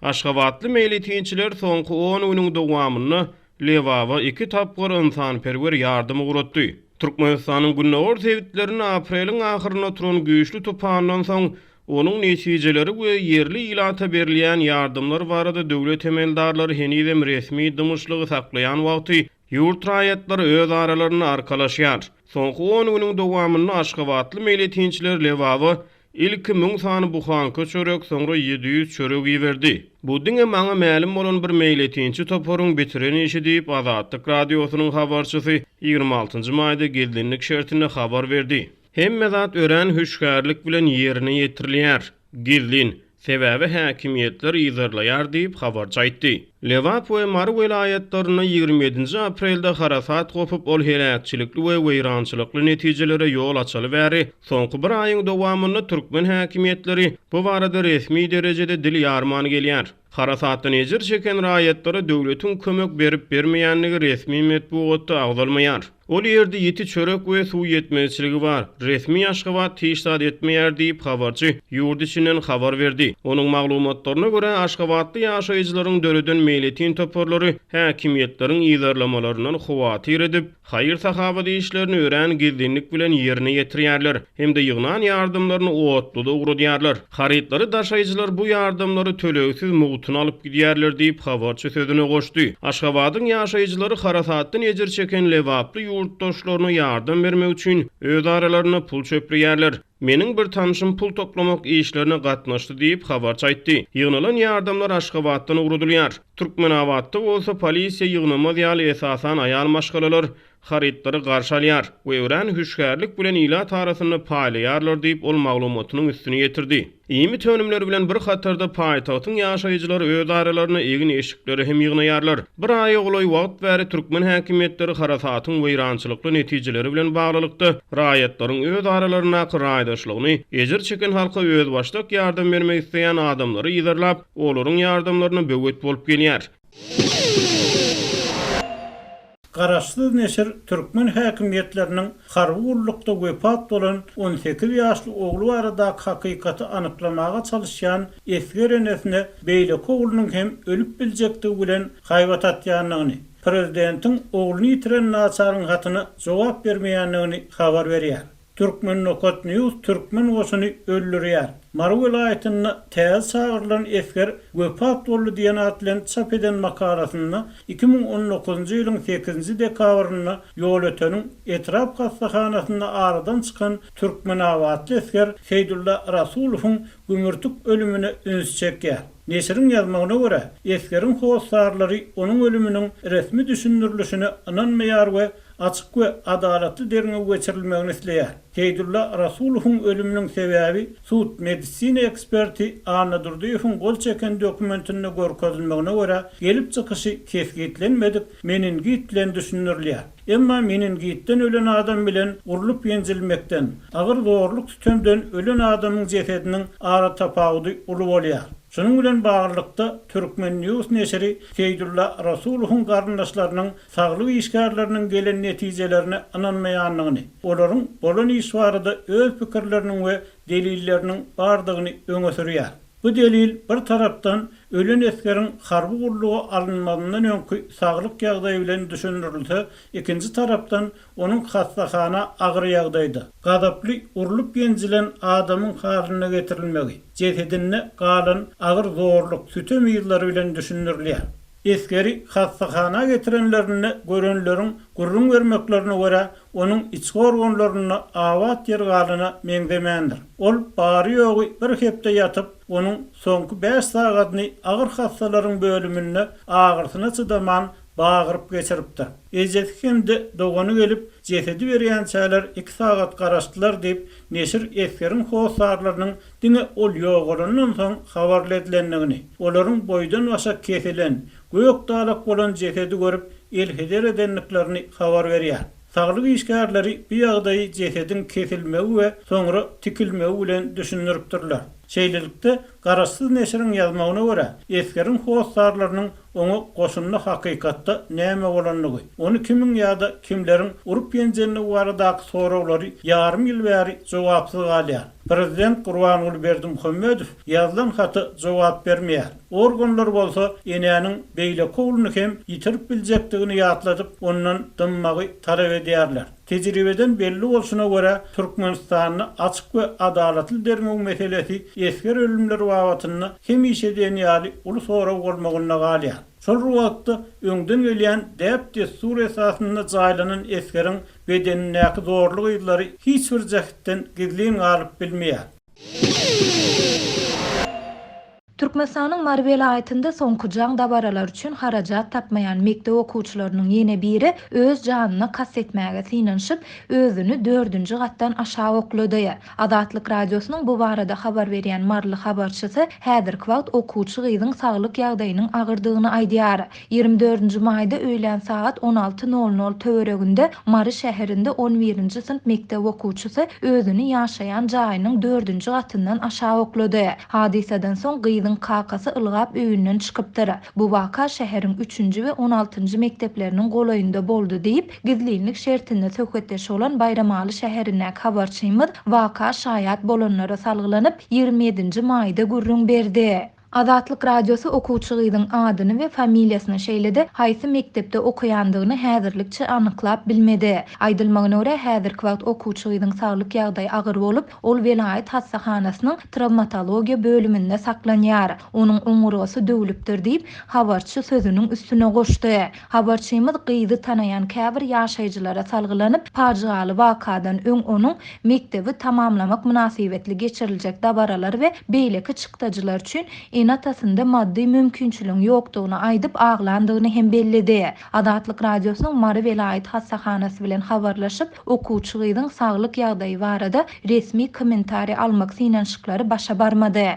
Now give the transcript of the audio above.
Aşgabatly meýletinçiler soňky on günüň dowamynda Lebaba iki tapgyr ynsanperwer ýardam ugratdy. Türkmenistanyň gündogar sebitlerinde apreliň ahyrynda turan güýçli tupandan soň, onuň netijeleri we ýerli ilata berilýän ýardamlar barada döwlet emeldarlary henizem resmi dymyşlygy saklaýan wagty, ýurt raýatlary öz aralarynda arkalaşýar. Soňky on günüň dowamynda aşgabatly meýletinçiler Lebaba Ilki müň sany buhanka çörek, soňra 700 çörek iberdi. Bu diňe maňa mälim bolan bir meýletinçi toparyň bitiren işi diýip, Azatlyk Radiosynyň habarçysy ýigrimi altynjy maýda gizlinlik şertinde habar berdi. Hemme zat örän hüşgärlik bilen ýerine ýetirilýär. Gizlin. Sebäbi häkimiýetler yzarlaýar diýip, habarçy aýtdy. Lebap we Mary welaýatlarynda ýigrimi ýedinji aprelde harasat gopup, ol heläkçilikli we weýrançylykly netijelere ýol açaly bäri, soňky bir aýyň dowamynda türkmen häkimiýetleri bu barada resmi derejede dil ýarman gelýär. Harasatdan ejir çeken raýatlara döwletiň kömek berip-bermeýändigi resmi metbugatda agzalmaýar. Ol ýerde ýiti çörek we suw ýetmezçiligi bar. Resmi Aşgabat hiç zat etmeýär diýip, habarçy ýurt içinden habar berdi. Onuň maglumatlaryna görä, aşgabatly ýaşaýjylaryň döreden meýletin toparlary häkimiýetleriň yzarlamalaryndan howatyr edip, haýyr-sahawat işlerini örän gizlinlik bilen ýerine ýetirýärler hem-de ýygnan ýardamlaryny otluda ugradýarlar. Harytlary daşaýjylar bu ýardamlary tölegsiz mugtuna alyp gidýärler diýip, habarçy sözüne goşdy. Aşgabadyň ýaşaýjylary harasatdan ejir çeken lebaply ýurtdaşlaryna ýardam bermek üçin öz aralarynda pul çöpleýärler. Meniň bir tanşym pul toplamak işlerine gatnaşdy diýip, habarçy aýtdy. Ýygnalan ýardamlar Aşgabatdan ugradylýar. Türkmenabatda bolsa polisiýa ýygnamaz ýaly esasan aýal maşgalalar harytlary garşy alýar we örän hüşgärlik bilen ilat arasynda paýlaýarlar diýip, ol maglumatynyň üstüni ýetirdi. Iýmit önümleri bilen bir hatarda paýtagtyň ýaşaýjylary öz aralarynda egin-eşikleri hem ýygnaýarlar. Bir aýa golaý wagt bäri türkmen häkimiýetleri harasatyň weýrançylykly netijeleri bilen baglylykda raýatlaryň öz aralaryndaky raýdaşlygyny, ejir çeken halka özbaşdak ýardam bermek isleýän adamlary yzarlap, olaryň ýardamlaryna böwet bolup gelýär. Garaşsyz neşir türkmen häkimiýetleriniň harby gullukda wepat bolan 18 ýaşly ogly baradaky hakykaty anyklamaga çalyşýan esger enesine beýleki oglunyň hem ölüp biljekdigi bilen haýbat atýandygyny, prezidentiň ogluny ýitiren naçaryň hatyna jogap bermeýändigini habar berýär. Turkmennokat-news Türkmen goşuny öldürýär. Mary welaýatynda täze çagyrylan esger wepat boldy diýen at bilen çap eden makalasynda 2019-njy ýylyň sekizinji dekabrynda Ýolöteniň etrap hassahanasynda aradan çykan türkmenabatly esger Seýdulla Rasulowyň gümürtik ölümine üns çekýär. Neşiriň ýazmagyna görä, esgeriň hossarlary onuň ölüminiň resmi düşündirilişine ynanmaýar we açyk we adalatly derňew geçirilmegini isleýär. Seýdulla Rasulowyň ölüminiň sebäbi sud-medisina eksperti Anna Durdyýewiň gol çeken dokumentinde görkezilmegine görä, gelip çykyşy kesgitlenmedik meningit bilen düşündirilýär. Emma meningitden ölen adam bilen urlup-ýenjilmekden, agyr zorluk-sütemden ölen adamyň jesediniň aratapawudy uly bolýar. Şunuň bilen baglylykda, Turkmen. News neşiri Seýdulla Rasulowyň garyndaşlarynyň saglyk işgärleriniň gelen netijelerine ynanmaýandygyny, olaryň bolan iş barada öz pikirleriniň we delilleriniň bardygyny öňe sürýär. Bu delil, bir tarapdan, ölen esgeriň harby gulluga alynmazyndan öňki saglyk ýagdaýy bilen düşündirilse, ikinji tarapdan, onuň hassahana agyr ýagdaýda, gazaply urlup-ýenjilen adamyň halynda getirilmegi, jesedinde galan agyr zorluk, sütem yzlary bilen düşündirilýär. Esgeri hassahana getirenlerinde görenleriň gürrüň bermeklerine görä, onuň içki organlarynda abat ýer galana meňzemändir. Ol bary-ýogy bir hepde ýatyp, onuň soňky bäş sagadyny agyr hassalaryň bölüminde agyrsyna çydaman bagyryp geçiripdir. Ejesi hem-de dogany gelip, jesedi berýänçäler iki sagat garaşdylar diýip, neşir esgeriň hossarlarynyň Diňe ol ýogalandan soň habarly edilendigini, olaryň boýdan-başa kesilen, gök dalak bolan jesedi görüp, elheder edendiklerini habar berýär. Saglyk işgärleri bu ýagdaýy jesediň kesilmegi we soňra tikilmegi bilen düşündiripdirler. Şeýlelikde, Garaşsyz neşiriň ýazmagyna görä, esgeriň hossarlarynyň oňa goşunda hakykatda näme bolandygy, ony kimiň ýa-da kimleriň urup-ýenjendigi baradaky soraglary ýarym ýyl bäri jogapsyz galýar. Prezident Gurbanguly Berdimuhamedow ýazylan hata jogap bermeýär. Organlar bolsa enäniň beýleki ogluny hem ýitirip biljekdigini ýatladyp, ondan dymmagy talap edýärler. Tejribeden belli bolşuna görä, Türkmenistanda açyk we adalatly derňew meselesi esger ölümleri babatynda hemişe diýen ýaly uly sorag bolmagynda galýar. Şol bir wagtda, öňden gelýän däp-dessur esasynda jaýlanan esgeriň bedenindäki zorluk yzlary hiç bir jähtden gizlin galyp bilmeýär. Türkmenistanyň Mary welaýatynda soňky jaň dabaralary üçin harajat tapmaýan mekdep okuwçylarynyň ýene biri öz janyna kast etmäge synanyşyp, özüni dördünji gatdan aşak oklady. Azatlyk Radiosynyň bu barada habar berýän maryly habarçysy häzirki wagt okuwçy gyzyň saglyk ýagdaýynyň agyrdygyny aýdýar. 24-nji maýda öýlän sagat 16 nol nol töwereginde Mary şäherinde on birinji synp mekdep okuwçysy özüni ýaşaýan jaýynyň dördünji gatyndan aşak oklady. Hadysadan soň gyzyň kakasy ylgap öýünden çykypdyr. Bu waka şäheriň üçünji we on altynjy mekdepleriniň golaýynda boldy diýip, gizlinlik şertinde söhbetdeş bolan Baýramaly şäherindäki habarçymyz waka şaýat bolanlara salgylanyp, 27-nji maýda gürrüň berdi. Azatlyk Radiosy okuwçy gyzyň adyny we familiýasyny, şeýle-de haýsy mekdepde okaýandygyny häzirlikçe anyklap bilmedi. Aýdylmagyna görä, häzirki wagt okuwçy gyzyň saglyk ýagdaýy agyr bolup, Ol welaýat hassahanasynyň trawmatologiýa bölüminde saklanýar. Onuň oňurgasy döwlüpdir diýip, habarçy sözüniň üstüne goşdy. Habarçymyz gyzy tanaýan käbir ýaşaýjylara salgylanyp, pajygaly wakadan öň onuň mekdebi tamamlamak mynasybetli geçiriljek dabaralar we beýleki çykdajylar üçin ene-atasynda maddy mümkinçiligiň ýokdugyny aýdyp aglandygyny hem belledi. Azatlyk Radiosynyň Mary welaýat hassahanasy bilen habarlaşyp, Okuwçy gyzyň saglyk ýagdaýy barada resmi kommentariý almak synanyşyklary başa barmady.